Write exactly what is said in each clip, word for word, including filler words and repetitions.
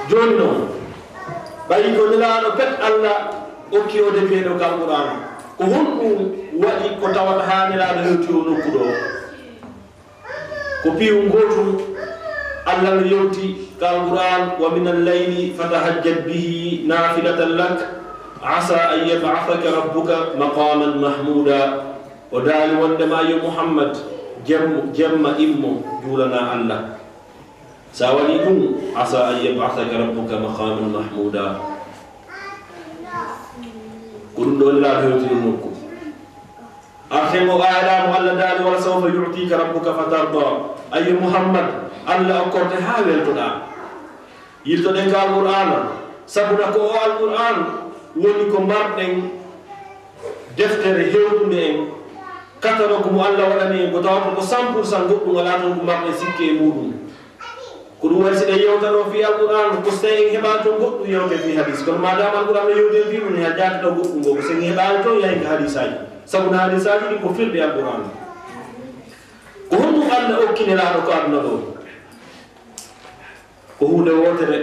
Jooni noon, ɓay ko Nelaaɗo pet Alla okki o defi e ɗo ka Alqur'aana, ko honɗum waɗi ko tawata haa Nelaaɗo hewti o nokku ɗo? Ko piiw ngootum, Alla no yewti ka Alqur'aan, "Wa minal layli fatahajjad bihi naafilatan lak, asaa an yab'asaka rabbuka maqaaman mahmuuda." O daali wonndema yo Muhammad, jem-, jemma immo juulanaa Alla. So a waɗii ɗum, "Asaa an yab'asaka rabbuka maqaaman mahmuuda." Ko ɗum ɗo Nelaaɗo hewti ɗum nokku. Arten o aayɗaa mo Alla daali, "Wala sawfa yu'tika rabbuka fatarda." Ayyo Muhammad, Alla okkorte haa weltoɗaa. Yiltoɗen ka Alqur'aana, sabuna ko o Alqur'aan woni ko mbarɗen deftere hewtunde en, katano ko mo Alla waɗani en, ko tawata ko cent pour cent goɗɗum alaa toon ko mbarɗen sikke e muɗum. Ko ɗum waɗi si ɗen yewtano fii Alqur'aan, ko si en heɓaani toon goɗɗum yewte fii hadiis. Kono maadaama Alqur'aan no yewte fii ɗum, haa jaati ɗo goɗɗum ngo, ko si en heɓaani toon yahin ka hadiisaaji. Sabu no hadiisaaji ɗin ko firde Alqur'aan. Ko honɗum Alla okki Nelaaɗo ko aduna ɗo? Ko huunde wootere.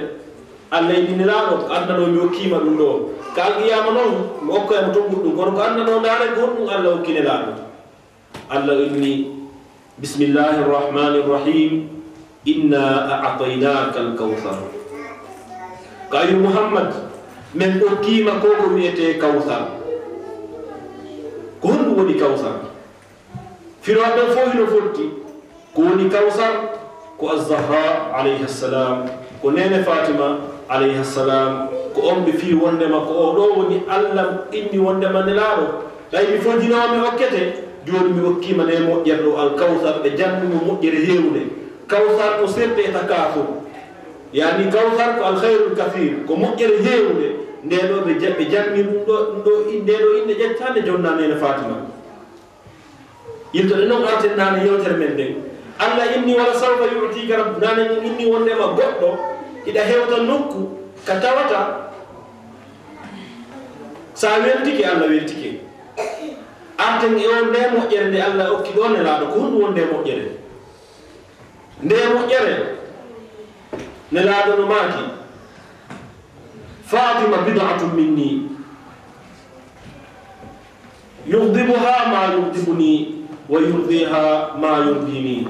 Alla inni Nelaaɗo, ko aduna ɗo mi okkiima ɗum ɗo. Ka alqiyaama noon, mi okkoyamo toon goɗɗum. Kono ko aduna ɗo, ndaaren ko honɗum Alla okki Nelaaɗo. Alla inni, "Bismillahi rahmani rahim. Inna a'taynaka al-kawthar." Ko ayyo Muhammad, men okkiima ko ko wi'etee Kawthar. Ko honɗum woni Kawthar? Firooɓe ɓen fof hino fotti. Ko woni Kawsar? Ko Az-Zahra alayha salam, ko neene Fatima alayha salam, ko on ɓe fii wondema ko o ɗo woni Alla inni wondema Nelaaɗo. Ɓay mi fojjinoowo mi okkete, jooni mi okkiima nde moƴƴere ɗo Al-Kawsar, ɓe janni mo moƴƴere heewunde. Kawsar ko sirte e takaasur. Yaani Kawsar ko al-khayrul kathir, ko moƴƴere heewunde. Nde ɗo ɓe ja-, ɓe janni ɗum ɗo, ɗum ɗo, nde ɗo innde ƴettaande jonnaa neene Fatima. Yiltoɗen non arten naane yewtere men nden. Alla inni, "Wala sawfa yu'tika rabb-," naane min inni wondema goɗɗo hiɗa hewta nokku ka tawata sa weltike, Alla weltike. Arten e on nde moƴƴere nde Alla okki ɗo Nelaaɗo, ko honɗum woni nde moƴƴere? Nde moƴƴere, Nelaaɗo no maaki, "Fatima bid'atun minni, yughdibuha ma yughdibuni, wa yurdiha ma yurdini."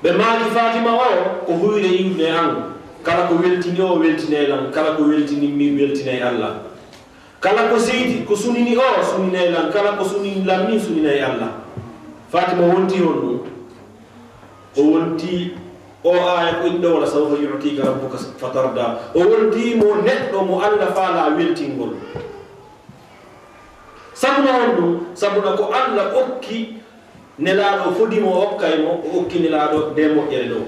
Ɓe maaki, "Fatima o ko huyre iwde an, kala ko weltini o weltinay lan, kala ko weltini mi weltinay Alla." Kala ko seydi, ko sunini o, suninay lan. Kala ko sunini lan min, suninay Alla. Fatima wonti honɗum? O wonti o aaya ko inɗo, "Wala sawfa yu'tika rabbuka fatarda." O wonti mo neɗɗo mo Alla faala weltingol. Sabu no honɗum? Sabu no ko Alla okki Nelaaɗo o fodi mo, o okkay mo, o okki Nelaaɗo nde moƴƴere ɗo.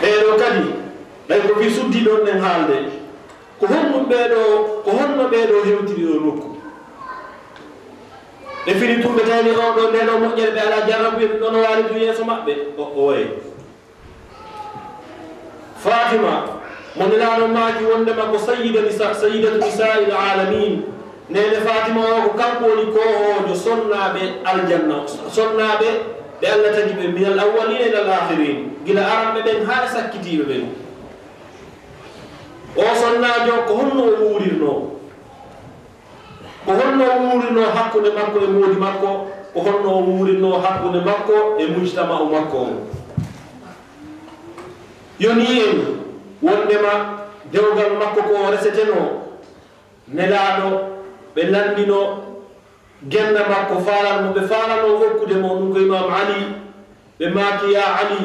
Ɓee ɗo kadi, ɓay ko fii suddi ɗon nen haalde, ko honɗum ɓee ɗo, ko honno ɓee ɗo hewtiri ɗo nokku? Ɓe fini tun, ɓe tawni o ɗo, nde ɗo moƴƴere, ɓe alaa jarrabu, ɓe ɗon waali tun yeeso maɓɓe. O, oye. Fatima, mo Nelaaɗo maaki wondema ko sayyida nisa, sayyidatu nisa'il alamin. Neene Fatima o ko kanko woni koohoojo sonnaaɓe aljanna, sonnaaɓe ɓe Alla tagi ɓe minal awwalina ilal akhirin, gila aranɓe ɓen haa e sakkitiiɓe ɓen. O sonnaajo ko honno o wuurirnoo? Ko honno o wuurirnoo hakkunde makko e moodi makko? Ko honno o wuurirnoo hakkunde makko e mujtama'u makko on? Yonii en wondema dewgal makko ko o resetenoo, Nelaaɗo, ɓe lanndino gennda makko, faalal mo ɓe faalanoo okkude mo, ɗum ko Imaam Ali. Ɓe maaki, "Yaa Ali,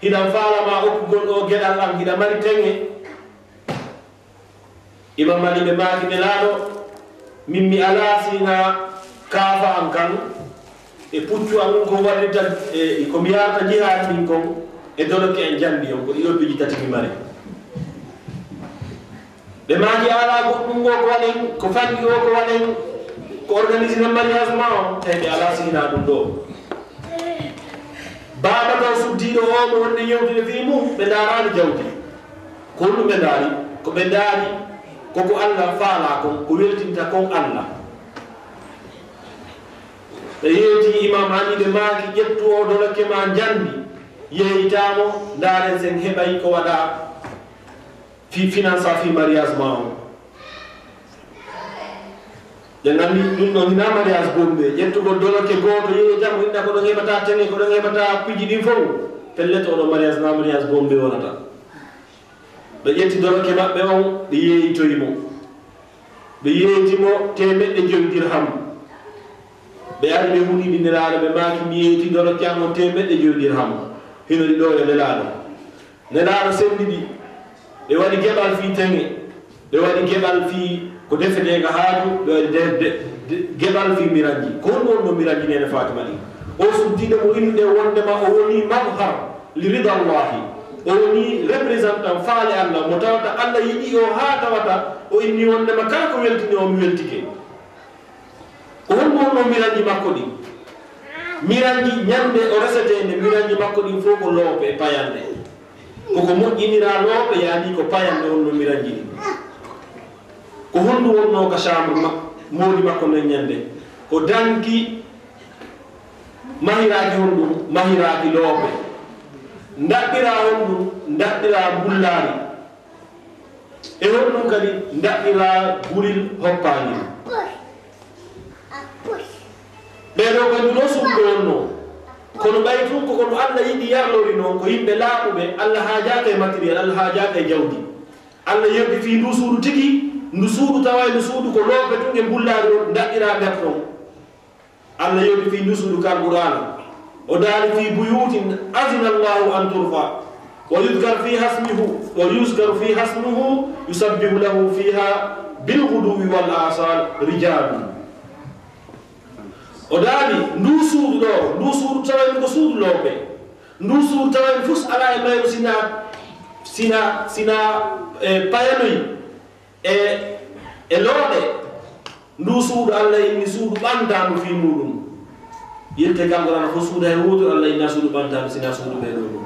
hiɗan faala ma okkugol o geɗal an, hiɗa mari teŋe?" Imaam Ali ɓe maaki, "Nelaaɗo, min mi alaa si hinaa kaafa an kan, e puccu an ko wallita, e ko mi yaarta jihaad min kon, e doloke an janndi on, ko ɗiɗo piiji tati mi mari." Ɓe maaki, "A alaa goɗɗum ngo ko waɗen, ko fanɗi o ko waɗen, ko organiser nan mariage ma on?" Tawi ɓe alaa si hinaa ɗum ɗo. Baaba taw suddiiɗo o mo wonde yewtude fii mum, ɓe ndaaraani jawdi. Ko honɗum ɓe ndaari? Ko ɓe ndaari, ko ko Alla faalaa kon, ko weltinta kon Alla. Ɓe yeeti Imaam Ali, ɓe maaki, "Ƴettu o doloke ma njandi, Yeeytaamo, ndaaren sen heɓay ko waɗa fi finance fi mariage ma on. Ɓe nganndi ɗum ɗon hina mariage bombe, ƴettugol doloke gooto yeeyta mo, inna ko ɗon heɓata teŋe, ko ɗon heɓata piiji ɗin fof. Pellet oɗo mariage na mariage bombe wonata. Ɓe ƴetti doloke maɓɓe on, ɓe yeeytoyi mo. Ɓe yeeyti mo teemeɗɗe jowi dirham. Ɓe ari ɓe hunii Nelaaɗo, ɓe maaki, "Mi yeeyti doloke an on teemeɗɗe jowi dirham." Hino ɗi ɗo yo Nelaaɗo. Nelaaɗo senndi ɗi. Ɓe waɗi geɓal fii teŋe. Ɓe waɗi geɓal fii ko defetee ka haaju. Ɓe waɗi de-, de-, de-, geɓal fii miranji. Ko honɗum wonno miranji Neene Faatima ɗin? O suddiiɗo mo innde wondema o woni mazhar li rida Allahi. O woni représentant faale Allah, mo tawata Allah yiɗi o haa tawata o inni wondema kala ko weltini o, mi weltike. Ko honɗum wonno miranji makko ɗin? Miranji ñande o resetee nde, miranji makko ɗin fof ko loope e payanɗe. Koko moƴƴiniraa loope, yaani ko payanɗe wonno miranji ɗin. Ko honɗum wonno ka chambre ma-, moodi makko nden ñande? Ko danki mahiraaki honɗum? Mahiraaki loope. Ndaɗɗiraa honɗum? Ndaɗɗiraa mbullaari. E honɗum kadi ndaɗɗiraa guril hoppaangel? Ɓee ɗoo ko ndu ɗoo suudu ɓe wonnoo. Kono ɓay tun ko kono Allah yiɗi yarlori non, ko yimɓe laaɓuɓe, Allah haajaaka e matériel, Allah haajaaka e jawdi. Allah yewti fii ndu suudu tigi, ndu suudu tawa e ndu suudu ko loope tun e mbullaari ɗon ndaɗɗiraa nder ɗon. Allah yewti fii ndu suudu ka Alqur'aana. O daali, "Fii buyuutin azina Allahu an turfa, wa yuzkar fiha ismuhu, wa yuzkaru fiha ismuhu, yusabbihu lahu fiha bil ghuduwwi wal asal rijalun." O daali, ndu suudu ɗoo, ndu suudu tawa ko suudu loope. Ndu suudu tawa fus alaa e mayru sina, sina, sina, e payanoy. E, e looɗe, ndu suudu Allah inni suudu ɓantaandu fii muuɗum. Yiltee ka Alqur'aana fof suudu hay wootoru Allah inna suudu ɓantaandu sina suudu ɓee ɗoo ɗum.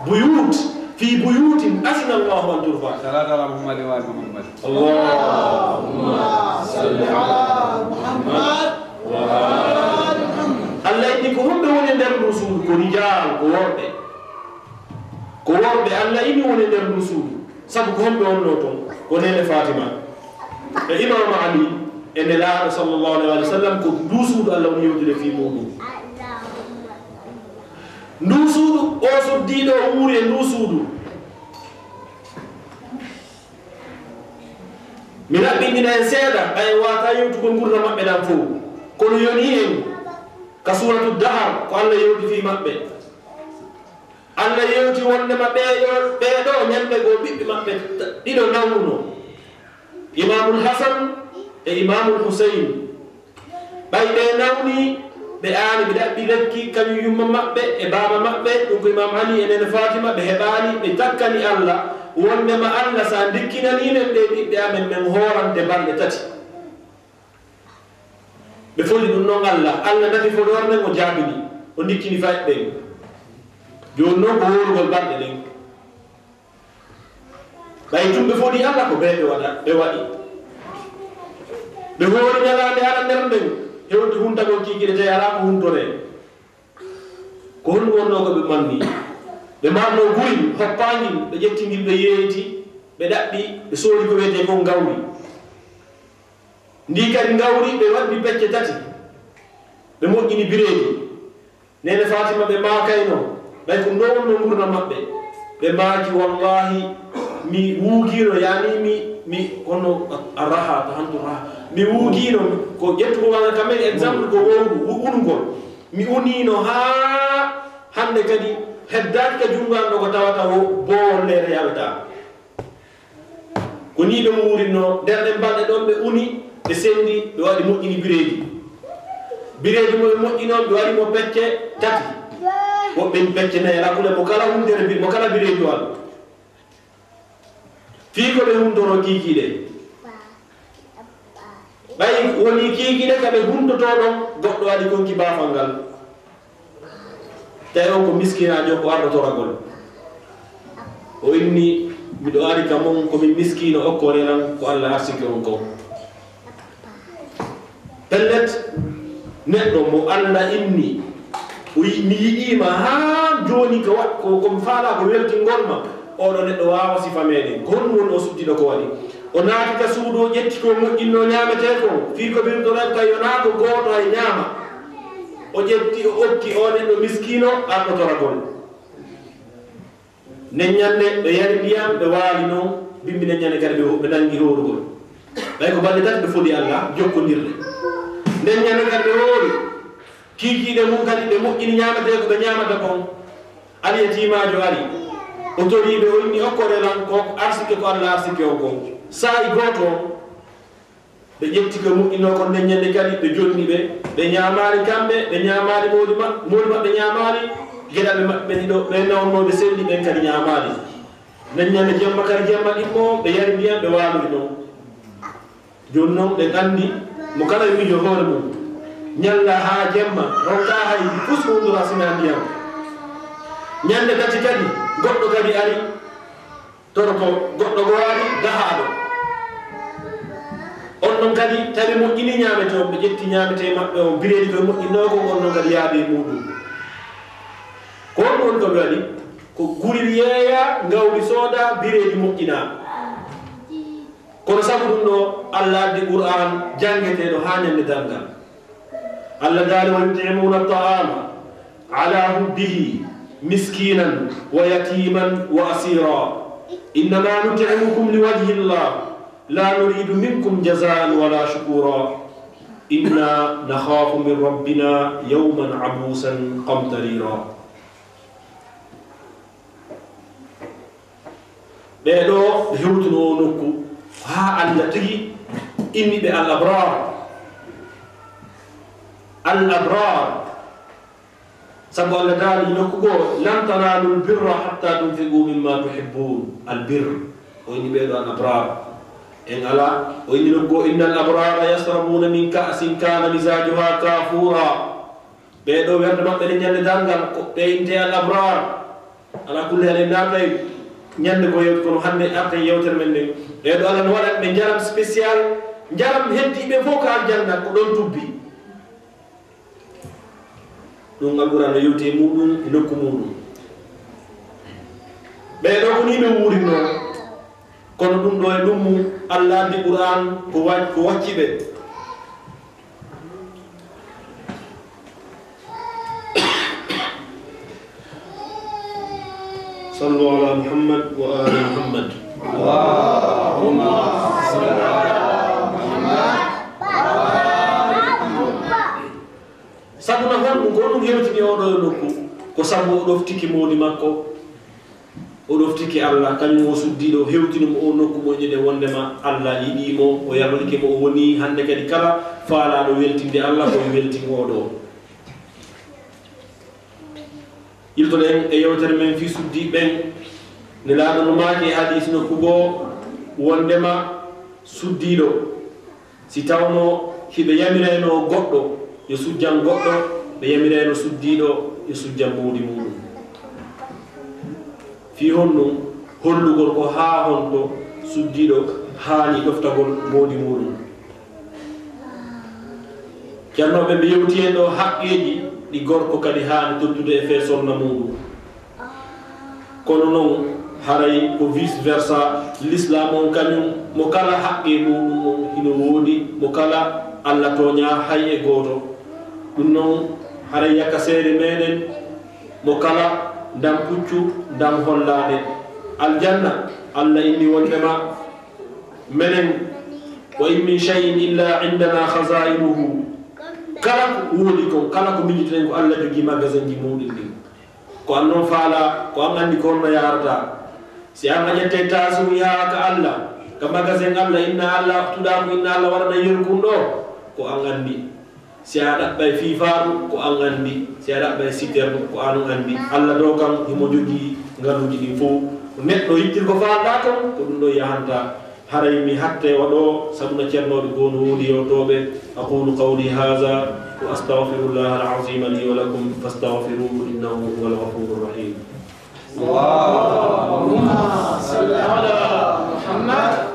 Buyut, fii buyutin azina Allahu an turfa. Salatu ala Muhammad wa ali Muhammad. Allahumma salli ala Muhammad wa ali Muhammad. Allah inni ko honɓe woni e nder ndu suudu? Ko rijaal, ko worɓe. Ko worɓe Allah inni woni e nder ndu suudu. Sabu ko honɓe wonnoo ton? Ko Neene Faatima e Imaam Ali e Nelaaɗo sallallahu alayhi wa sallam, ko ndu suudu Allah woni yewtude fii muuɗum. Ndu suudu, o suddiiɗo o wuuri e ndu suudu. Mi laɓɓinɗina en seeɗa, ɓay en waawataa yewtugol ngurndan maɓɓe ɗan fow. Kono yonii en ka Suuratu Dahar, ko Allah yewti fii maɓɓe. Allah yewti wondema ɓee ɗoo, ɓee ɗoo ñande goo ɓiɓɓe maɓɓe ɗiɗo nawnuno, Imaamul Hasan e Imaamul Husayn. Ɓay ɓe nawni, ɓe aani, ɓe ɗaɓɓi lekki, kañum yumma maɓɓe e baaba maɓɓe, ɗum ko Imaam Ali e Neene Faatima, ɓe heɓaali, ɓe takkani Allah, wondema Allah, sa ndikkinanii men ɓee ɓiɓɓe amen, men hoorante balɗe tati. Ɓe fodi ɗum non Allah. Allah nafi fodoore nden, o jaabini, o ndikkini fayɓe ɓen. Jooni non ko hoorugol balɗe ɗen. Ɓay tun ɓe fodi Allah, ko bee ɓe waɗa, ɓe waɗi. Ɓe hoori ñalaande aranere nden, hewti huntagol kiikiiɗe, tawi alaa ko huntoree. Ko honɗum wonnoo ko ɓe manni? Ɓe marnoo guri hoppaangil, ɓe ƴetti ngil, ɓe yeeyti, ɓe ɗaɓɓi, ɓe soodi ko wiyetee kon ngawri. Ndi kadi ngawri, ɓe waɗi pecce tati, ɓe moƴƴini bireedi. Neene Faatima, ɓe maakayno, ɓay ko ɗum ɗoo wonnoo ngurndan maɓɓe. Ɓe maaki, "Wallaahi, mi wuugiino, yaani mi, mi, kono a raha, tahantu raha. Mi wuugiino, ko ƴettugo walla ka men exemple ko wowru, wu-, unugol. Mi uniino haa hannde kadi heddaaki ka junngo an ɗo ko tawata wo boowol leere yaɓataa." Ko nii ɓe wuurinoo. Nder ɗen balɗe ɗon ɓe uni, ɓe senndi, ɓe waɗi moƴƴini bireedi. Bireedi mo ɓe moƴƴinoo, ɓe waɗi mo pecce tati. Woɓɓe ni pecce nayi, rakule mo kala huntere bi-, mo kala bireediwal. Fii ko ɓe huntoroo kiikiiɗe. Ɓay wonii kiikiiɗe ka ɓe huntotoo ɗon, goɗɗo waɗi konki baafal ngal. Tawi on ko miskinaajo, ko ardotoragol. O inni, "Miɗo ari ka mon, ko min miskiino, okkoore lan ko Allah arsiki on kon." Pellet, neɗɗo mo Allah inni, o yi-, mi yiɗii ma haa Jooni ko wa-, ko, ko mi faalaa ko weltingol ma. Oɗo neɗɗo waawa sifa meɗen. Ko honɗum woni o suddiiɗo ko waɗi? O naati ka suudu, o ƴetti ko moƴƴinno ñaametee kon. Fii ko ɓe ɗon tawi o naa ko gooto hay ñaama. O ƴetti, o okki o neɗɗo miskiino arɗo toragol. Nden ñannde ɓe yari ndiyam, ɓe waali non, bimbi nden ñannde kadi ɓe, ɓe nanngi hoorugol. Ɓay ko balɗe tati ɓe fodi Allah, jokkondirde. Nden ñannde kadi ɓe hoori. Kiikiiɗe mum kadi ɓe moƴƴini ñaametee ko ɓe ñaamata kon. Alyatiimaajo ari. O torii ɓe, o inni, "Okkoree lan ko arsike ko Allah arsike on kon." Saa'i gooto on, ɓe ƴetti ko moƴƴinoo kon nden ñannde kadi, ɓe jonni ɓe. Ɓe ñaamaali kamɓe, ɓe ñaamaali moodi ma-, moodi maɓɓe ñaamaali, geɗalɓe maɓɓe ɗiɗo, ɓe nawonnoo ɓe selli ɓen kadi ñaamaali. Nden ñannde jemma kadi jemma ɗimmo, ɓe yari ndiyam, ɓe waalori non. Jooni non ɓe anndi mo kala yo miijo hoore mum. Ñalla haa jemma, rokkaa hay fus ko wonduraa sinaa ndiyam. Ñannde tati kadi, goɗɗo kadi ari. Toroto goɗɗo goo ari gahaaɗo. On non kadi tawi moƴƴini ñaametee on, ɓe ƴetti ñaametee maɓɓe on, bireedi koye moƴƴinoo kon, on non kadi yaade e muuɗum. Ko honɗum woni ko ɓe waɗi? Ko guri yeeya, ngawri sooda, bireedi moƴƴina. Kono sabu ɗum ɗo, Allah addi Qur'aan janngeteeɗo haa ñannde darngal. Allah daali, "ويطعمون الطعام على حبه مسكينا ويتيما وأسيرا إنما نطعمكم لوجه الله لا نريد منكم جزاء ولا شكورا إنا نخاف من ربنا يوما عبوسا قمطريرا." Ɓee ɗoo ɓe hewtuno oo nokku haa Allah tigi inni ɓe al-abraar. Al-abraar. Sabu Allah daali nokku goo, "لن تنالوا البر حتى تنفقوا مما تحبون." Al-birr. O inni ɓee ɗoo al-abraar. En ala, o inni nokku goo, "إن الأبرار يشربون من كأس كان مزاجها كافورا." Ɓee ɗoo werde maɓɓe ɗen ñannde darngal ko ɓe innetee al-abraar. Alaa kulli haal, en naatay ñannde ko yewti, kono hannde arten yewtere men nden. Ɓee ɗoo Allah no waɗani ɓe njaram spécial, njaram heddiiɓe fof ko aljanna, ko ɗon tubbi. Ɗum Alquraan no yewti e muuɗum, e nokku muuɗum. Ɓee ɗoo ko nii ɓe wuurinoo. Kono ɗum ɗoo e ɗum mum, Allah addi Qur'aan ko wa-, ko wacci ɓe. صلوا على محمد وآل محمد. اللهم صل على محمد وآل محمد. Sabu na honɗum ko ɗum hewtini oɗo e nokku? Ko sabu o ɗoftiki moodi makko. O ɗoftike Allah, kañum o suddiiɗo, o hewtini mo o nokku mo enen wondema Allah yiɗii mo, o yarlike mo, o woni hannde kadi kala faalaaɗo weltinde Allah, ko e weltingooɗo. Iltoɗen e yewtere men fii suddiiɓe ɓen. Nelaaɗo no maaki e hadiis nokku goo wondema suddiiɗo, si tawno hiɓe yamiraynoo goɗɗo yo sujjan goɗɗo, ɓe yamirayno suddiiɗo yo sujjan moodi muuɗum. Fii honɗum? Hollugol ko haa honto suddiiɗo haani ɗoftagol moodi muuɗum. Ceernooɓe ɓe yewti en ɗoo haqqeeji ɗi gorko kadi haani tottude e fee sonna muuɗum. Kono non, haray ko vice versa, Lislaam on kañum, mo kala haqqee muuɗum on hino woodi, mo kala Alla tooñaa hay e gooto. Ɗum non, haray yakaseere meɗen, mo kala ndam puccu, ndam hollaade. Aljanna, Alla inni wondema menen, "Wa in min shay'in illa indana khazainuhu." Kala ko woodi kon, kala ko miijiten ko Alla jogii magasin ji muuɗum ɗin. Ko an non faala, ko an anndi ko honno yaarata. Si an a ƴettay taasuuya ka Alla, ka magasin Alla, inna Alla tuɗaa ko inna Alla waɗana yeru kun ɗo, ko an anndi. Si a ɗaɓɓay fiifaaru, ko an anndi. Si a ɗaɓɓay sitternu, ko an anndi. Alla ɗo kan, himo jogii ngaluuji ɗin fow. Neɗɗo yittir ko faalɗaa kon, ko ɗum ɗo yahanta. Haray mi hatte waɗo, sabu na ceernooɓe goo no woodi yewtooɓe. أقول قولي هذا وأستغفر الله العظيم لي ولكم فاستغفروه إنه هو الغفور الرحيم. اللهم صل على محمد